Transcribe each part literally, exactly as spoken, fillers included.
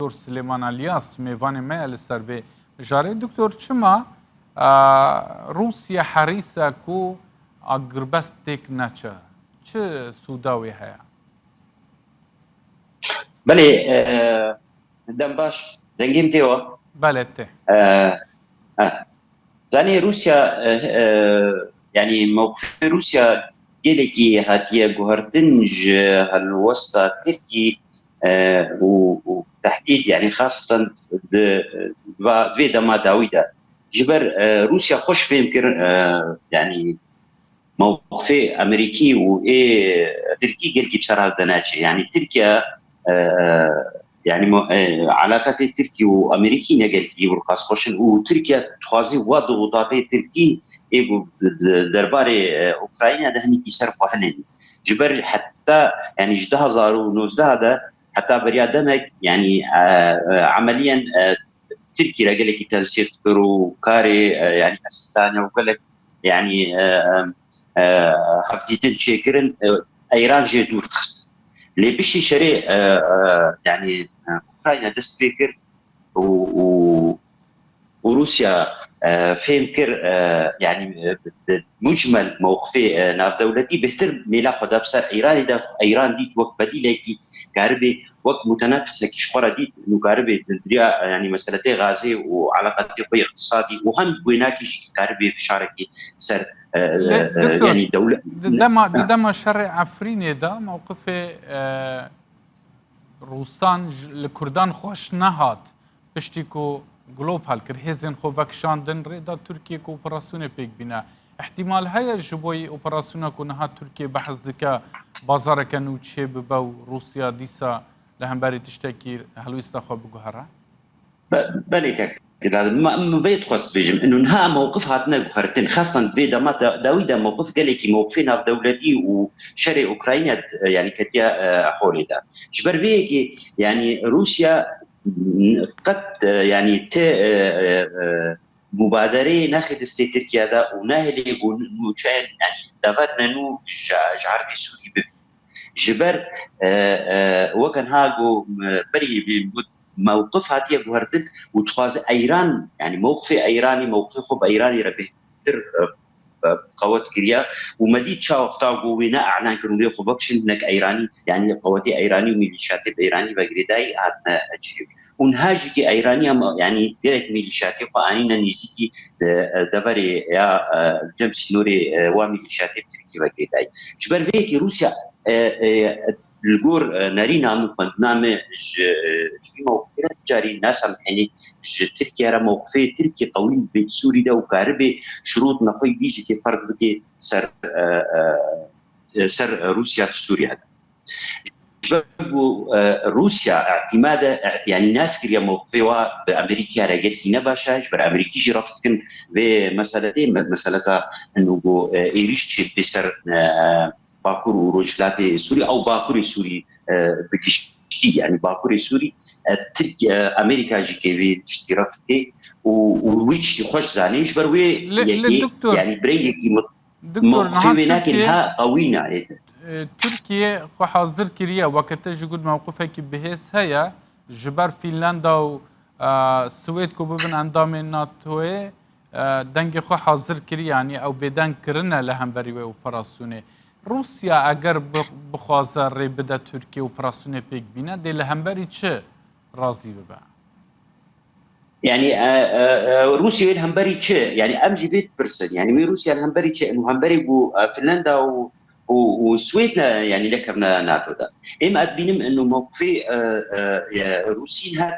Doktor Silêman Elyas, mêvanê me ye li ser vê mijarê. Doktor, çima, e, Rûsya herîs e ku agirbest têk neçe? Çi sûda wê heye? Belê, e, dem baş, dengê min tê wa? Belê tê. E, e. Zanî Rûsya, e, e, yanî mewqifê Rûsya gelekî hatiye guhertin ji helwesta Tirkî, e, û, û tehdîd, yanî xaseten di, di va-, vê dema dawî de. Ji ber, e, Rûsya xweş fêm kir, e, yanî mewqifê Amerîkî û ê Tirkî gelkî bi ser hev de naçe. Yanî Tirkiye, e, e, yanî mo-, e, eleqetê Tirkî û Amerîkî ne gelkî wil qas xweş in û Tirkiye dixwaze wa dixutatê Tirkî ê ku di, di derbarê, e, Ukrayna de hinekî ser xwe hilênî. Ji ber heta, yanî ji du hazar û nozdeh de heta beriya demek, yanî, e, e, emeliyen, e, Tirkî re gelekî tensîq kir û karê, e, yanî asîstane û gelek, yanî, e, e, e, hevdîtin çêkirin, e, Eyran jê dûr dixist. Lê piştî şerê, e, e, yanî, e, Ukrayna dest pê kir û, û, û Rûsya, e, fêm kir, e, yanî, e, bi, bi mucmel mewqifê, e, navdewletî bêhtir mêla xwe da bi ser Eyranê de, Eyran dît wek bedîlekî karibê, wek mutenefisekî ji xwe re dît, nû karibê di diriya, e, yanî meseletê gazê û eleqetê xwe yê iqtisadî û hem wênakî jî karibê fişarekî ser, e, Lê, e, doktor, yanî dewle-, di dema, di Ha. dema şerê Efrînê de mewqifê, e, Rûsan ji, li Kurdan xweş nehat. Piştî ku Global kir, hêzên xwe vekişandin rê da Tirkiye ku operasyonê pêk bîne. Îhtîmal heye ji bo yî operasyona ku niha Tirkiye behs dike, bazareke nû çê bibe û Rûsya dîsa li hemberî tiştekî helwêsta xwe biguhere? Be-, belê kek. Min vê dixwest bêjim, inu niha mewqif hatine guhertin. Xastan vê dema da-, dawî de mewqif gelekî mewqifê navdewletî û şerê Ukrayna, e, yanî ketiya, e, holê de. Ji ber vê yekê, yanî Rûsya, m, qet, e, yanî ti, e, e, e, mubadereyê nexê destê Tirkiye de û nehêlê ku nûçeyên, yanî deverine nû ji, ji erdê Sûrî bibî. Ji ber, e, e, weke niha ku, e, berî min got, mewqif hatiye guhertin û dixwaze Eyran, yanî mewqifê Eyranî, mewqifê xwe bi Eyranî re bêhtir, e, e, qewet kiriye û me dît çawa wexta ku wê ne elan kirin, wê xwe vekişin hinek Eyranî, yanî qewetê Eyranî û mîlîşyatê bi Eyranî ve girêdayî hatine çêkirin. Û niha jî kê Eyranî em, yanî gelek mîlîşyatê xwe anîne nêzîkî, e, e, deverê ya, e, cem sînorê, e, wa mîlîşyatê bi Tirkî ve girêdayî. Ji ber vê yekê Rûsya, e, e, li gor, e, nerîna min, xwendina min ji, e, ji vî mewqifê re ti carî nasemhênê ji Tirkiye re mewqifê Tirkî qewî bê di Sûrî de û karibê şirût nexweyî dî jî kê ferq bike ser, e, e, ser Rûsya di Sûriye de. Ji ber ku, e, Rûsya îtîmade, e, yanî nas kiriye mewqifê wa bi Amerîkî re gelkî ne baş e, ji ber Amerîkî jî ref dikin vê meseletê, me-, meseleta inu ku, e, êrîş çêdibê ser, e, Bakur û Rojhilatê Sûrî, ew Bakurê Sûrî, e, bi giştî, yanî Bakurê Sûrî, e, Tirk-, e, Amerîka jî kê vê tiştî ref dike û, û wî tiştî xweş zanî, ji ber wê Lê, lê yekê, doktor, yanî bi rengekî mut-, Doktor, mewqifê niha wê nake Tirkiye, niha qewî nayê. e, Tirkiye xwe hazir kiriye. Weke te jî got mewqifekî bihêz heye. Ji ber Fînlanda û, e, Swêd ku bibin endamên NATOyê, e, dengê xwe hazir kiriye. Yanî ew bêdeng kirine li hemberî wê operasyonê. Rûsya eger bi-, bixwaze rê bide Tirkiye operasyonê pêk bîne, dê li hemberî çi razî bibe? Yanî, e, e, e, Rûsya wê li hemberî çi? Yanî, em jî vê dipirsin. Yanî, wê Rûsya li hemberî çi? Û hemberî ku, e, Finlanda û, û, û Swêd ne, yanî, nekevne NATO de. Êm ez dibînim inu mewqifê, e, e, e, Rûsî niha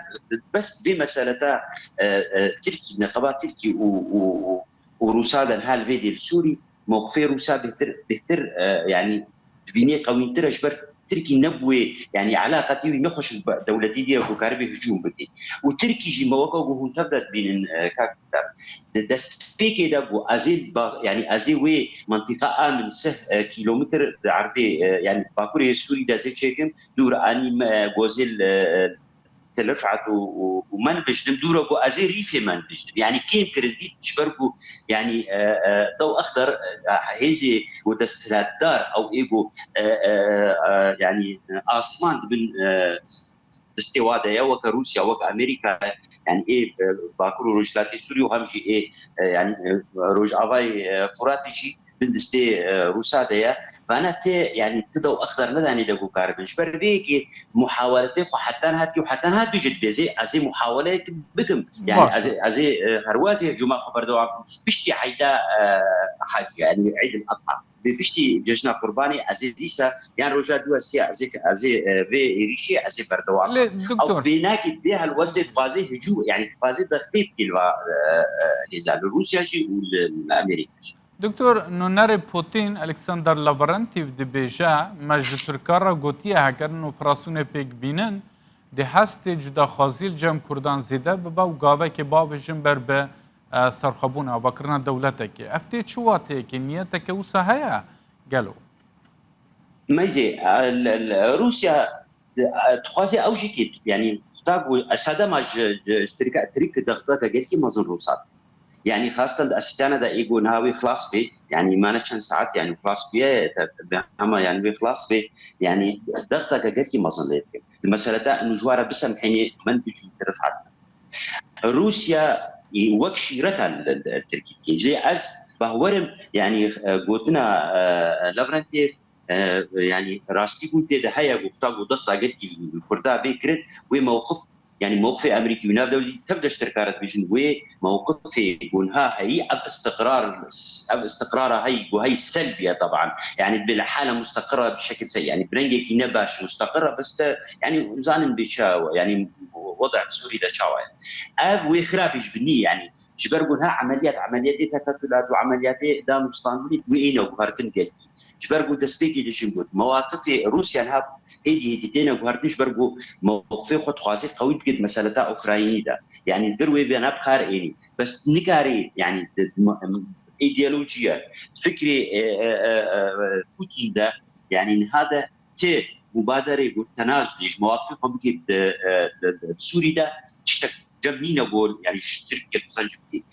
bes vê meseleta, e, e, Tirkî, neqeba Tirkî û, û, û, û Rûsa de niha li vê dê li Sûrî, mewqifê Rûsa bêhtir, bêhtir, e, yanî, dibînê qewîntir e, ji ber Tirkî nebûyê, yanî eleqetî wî nexweş bi dewletî dî re ku karibê hicûm bikê. Û Tirkî jî me weke ku hûn tev de dibînin, e, kak Diktar, di destpêkê de ku ez ê ba-, yanî ez ê wê mentiqa a min sih, e, kîlometr di erdê, e, yanî bakurê Sûrî de ez ê çêkim, dûr anî me, e, gozê li, e, Tel Rifat û, û, û me nibijdim, dûra ku ez ê rîfê me nibijdim. Yanî kêm kirin dît, ji ber ku, yanî, e, e, Dew Exder, e, hêzê ku desthilatdar ew ê ku, e, e, e, yanî, e, asman dibin, e, s-, destê wa de ye, weke Rûsya, weke Amerîka, yani ê, e, Bakur û Rojhilatê Sûrî û hem jî ê, e, yani, e, Rojavayê, e, Furatê jî bin destê, e, Rûsa de ye. Vana tê, yani ti dew exder nedanê de ku karibin. Ji ber vê yekê muhaweletê xwe hetan hatî û hetan hat jî dibêjê, ez ê muhaweleyek bikim. Yani Baş. ez ê, ez ê, e, herwa zê hicûma xwe berdewam bikim. Piştî eyda, e, hecî, yani Eid el Adha. Bi piştî cejna Qurbanê ez ê dîsa yan roja dû ez ê, ez ê, ez ê, e, vê êrîşê ez ê berdewam Lê, bikim. Ew doktor. Vê nakê vê helwestê dixwazê hicû, yani dixwazê dextê bikî li va, e, e, hêza li Rûsya jî û li, li Amerîka jî. Doktor, nûnerê Putin, Alexander Lavrentiev dibêje, me ji Tirkan re gotiye, heger in operasyonê pêk bînin, dê hestê cudaxwazî li cem Kurdan zêde bibe û gavekê bavêjin ber bi, e, serxwebûn, avakirina dewletekê. Ev tê çi wateyekê, niyeteke wisa heye gelo? Meyzê, e, l-, l-, Rûsya, e, dixwaze ew jî tê, yani, xta ku sedema ji, ji, ji Tirka-, Tirk dexteke gelkî mezin Rûsa. Yani, xastan di Estana de ê ku niha wê xilas bê, yani, mane çend saet, yani, xilas bûye, te-, te-, hema, yani, wê xilas bê, yani, dexteke gelkî mezin lê dike. Di meseleta û ji wa re bisemhênê, min bijî terif hat. Rûsya, e, wek şîreta li, li, li Tirkî dike. Lê ez bahwerim, yani, e, gotina, e, Lavrentiev, e, yani, rastî bûn tê de heye, ku ta ku dexta gelkî li Kurda bê kirin, wê mewqif, yani, mewqifê Amerîkî û navdewletî tev de ji Tirka re dibêjin, wê mewqifê ku niha heyî, ev istiqrar, ev istiqrara heyî, ku heyî selbî ye, teban. Yani, bi li hala musteqira bi şekil se-, yani, bi rengekî ne baş musteqira, bes te, yani, zanin bê çawa, yani, weda Sûrî de çawa ye. Ev wê xirabî ji binî, yani, ji ber ku niha emeliyat, emeliyatê tekatulat û emeliyatê danûstandinê wê êne guhertin gelkî. Ji ber ku destpêkê de jî got, mewaqifê Rûsya niha hêdî hêdî têne guhertin, ji ber ku mewqifê xwe dixwaze qewî bike di meseleta Ukraynî de. Yani, dir wê bêne bi kar ênî. Bes nikarê, yani, di, m-, m-, îdeolojiya, fikrê, e, e, e, e, Putin de, yani, niha de ti mubaderê ku tenazulê ji mewaqifê xwe bike di, e, di, di, di Sûrî de tiştek cem nîne ku, yani, ji Tirkiye qezenc bike.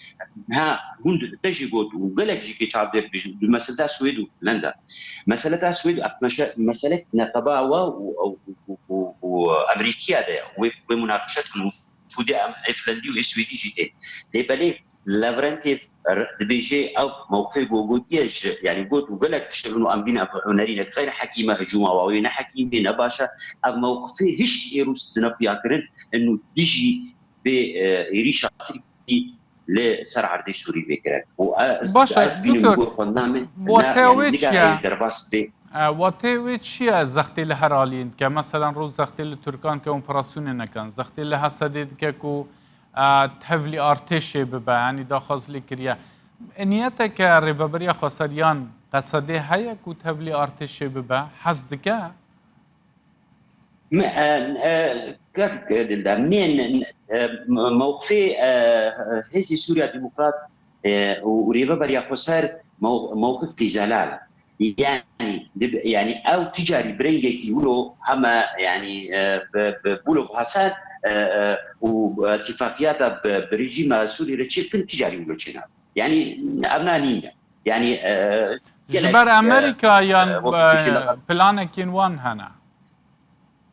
Ha, hûn di, te jî got û gelek jî kê çav dê dibêjin, di meseleta Swêd û Finlanda. Meseleta Swêd, ev meşe-, meselek neqeba we û, û, û, û, û Amerîkiya de ye. Wê, wê munaqeşe dikin û Fûdê em ê Finlandî û ê Swêdî jî tê. Lê belê Lavrentiev r-, dibêje ew mewqifê ku gotiye ji, yani got û gelek tişt hebin û em bîne ev hunerînek xeyr hekîm e, hicûma wa wê ne hekîm e, ne baş e. Ev mewqifê hişt ê Rûs dine xuya kirin, inu dijî vê, e, êrîşa Tirkî li ser erdê Sûrî vê kirin. Û ez, Baş e, ez bînim doktor, gor xwe name, wate ne, yani wê çi nigarê ye? Derbas bê. E, wate wê çi ye zextê li her aliyên dike? Meselen, Rûs zextê li Tirkan ke operasyonê nekin. Zextê li Hesedê dike ku, e, tevlî artêşê bibe, yanî daxwaz lê kiriye. E, niyeteke Rêveberiya Xweser yan Qesedê heye ku tevlî artêşê bibe? Hez dike? Me, e, e, kak Dildar, me, e, mewqifê, e, Hêzê Sûriya Demokrat, e, û, û Rêveberiya Xweser mew-, mewqif qîzelal. Yani, dib-, yani, ew ticarî bi rengekî wilo heme, yani, e, bi, bi Bûlo Hasan, e, e, û, e, tifaqiyata bi, bi rejîma Sûrî re çêkin ticarî wilo çênabe. Yani, ev na nîne. Yani, e, Ji gelek, ber e, Amerîka e, yan, wek e, planekên wan hene?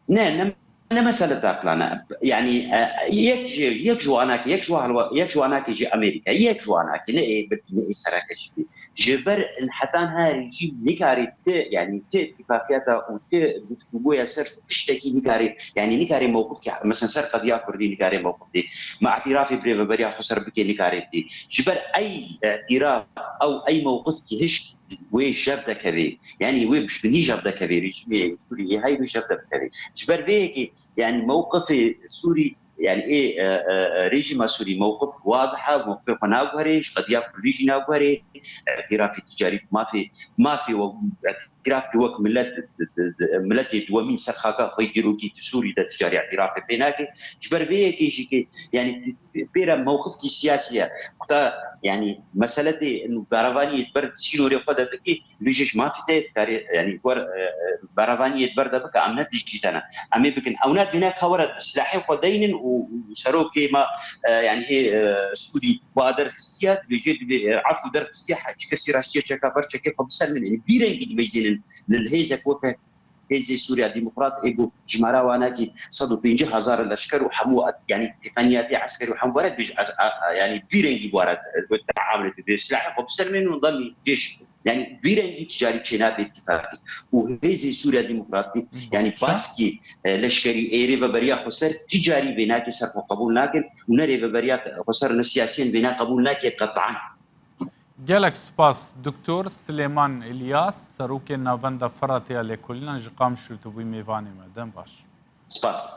Ne, ne, ne mesele te plana. Yani, e, yek ji, yek ji wanakê, yek ji wa helwa-, yek ji wanakê jî Amerîka, yek ji wanakê, ne ê birkî, ne ê sereke jî bî. Ji ber in hetan ha rejîm nikarê ti, yani ti îtîfaqiyata û ti guftûgoya ser tiştekî nikarê, yani nikarê mewqif ki, mesela ser qediya Kurdî nikarê mewqif dê. Ma îtîrafê bi Rêveberiya Xweser bike nikarê bidê. Ji ber ey îtîraf, ew ey mewqif ki hiş wê jev dekevê. Yani wê bi binî jev dekevê, rejîmê Sûrî ê hey wê jev de bikevê. Ji ber vê yekê, yani mewqifê Sûrî, yani ê, e, e, e, rejîma Sûrî mewqif wadih e, mewqifê xwe naguherê, ji qediya Kurdî jî naguherê, îtîrafê ticarî mafê, mafê we, îtîrafê wek milet, di, di, di, miletê duwemîn ser xaka xwe dîrokî di Sûrî de ticarî îtîrafê pê nake. Ji ber vê yekê jî ki, yani pê re mewqifkî siyasî ye. Kuta, yani mesele tê, inu berevaniyê di ber sînorê xwe de dikî, Lê jî ji mafê te dikarê, yani, wer, e, e, berevaniyê di ber de bike, em ne dijî te ne. Em ê bikin. Ew ne dibêne ka were silahê xwe deynin û, û serokê me, e, yani, ê, e, Sûrî wa derxistiye, dibêje, dibê, e, efû derxistiye, he, çi kesî raştiye çeka ber çekê xwe bisermin. Yani, bî rengî dimeyzênin li, li hêzek weke Hêzê Sûriya Demokrat ê ku jimara wan nakî sed û pêncî hezar leşker û hemû, yanî teqeniyatê eskerî û hemû were, yanî vî rengî were, e, teamul dide, silahê xwe bi ser mênin û demî cêş. Yanî vî rengî ticarî çênabe îtîfaqî. Û Hêzê Sûriya Demokratî, yanî baskî, e, leşkerî ê rêveberiya xweser ticarî vê nake ser xwe qebûl nakin û ne rêveberiya xweser ne siyasiyên vê ne qebûl nake qet'an. Gelek spas Doktor Silêman Îlyas, Serokê Navenda Firatê ya Lêkolînan ji Qamişlo tu bûyî mêvanê me. Dem baş. Spas.